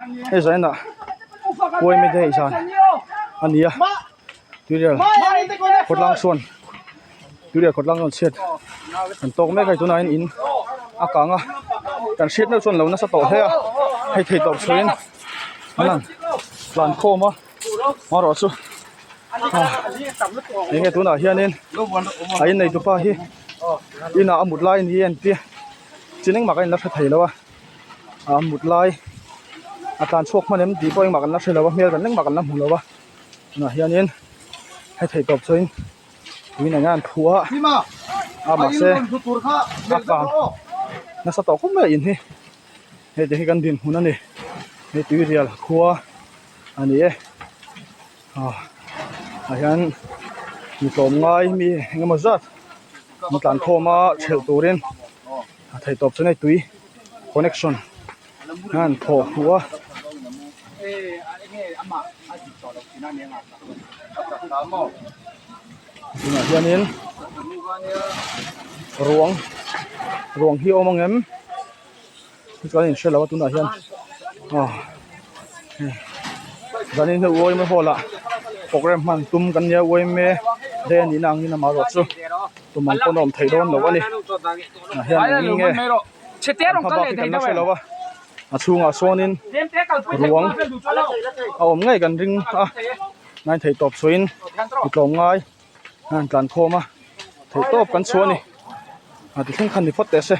Hei zainah uaime te hei zan a ni a tuirial khawtlang sawn tuirial khawtlang sawn chhiat an tawk mek a hei tunah hian in a kang a kan hriat meuh chuan lo nasa tawh hle a hei thei tawp chhuahin an han tlan khawm a amaherawh chu eng nge tunah hianin a innei tupa hi inah a mut lai a ni a entir chin engmah ka inla hre thei lo a. a mut lai a tlan chhuak hman em tih pawh engmah kan la hre lo a hmel kan engmah kan la hmu lo a tunah hianin hei theih tawp chuan in eng an phuh a a mahse a kang nasa tawh khawp mai a in hi hei te hi kan dinhmun a ni hei tuirial khua a ni e ah ah hian mi tlawmngai mi engemaw zat an tlan khawm a thelh turin. A theih tawp chuan hei tui connection a han thawh hmuh a. Tunah hianin ruang ruang hi a awm ang em? Chuan in hre lo a tunah hian aw hei zanin hi uaime hall ah programme hman tum kan nia uaime day a nihna angin amaherawh chu tum ang pawn a awm theih dawn lo a ni tah hian eng nge an hma bak hi kan la hre lo a a chhungah sawnin ruang a awm ngei kan ring a nai theih tawp chhuahin mi tlawmngai a han tlan khawm a theihtawp kan chhuah a ni a ti thleng khan ni phawt teh se.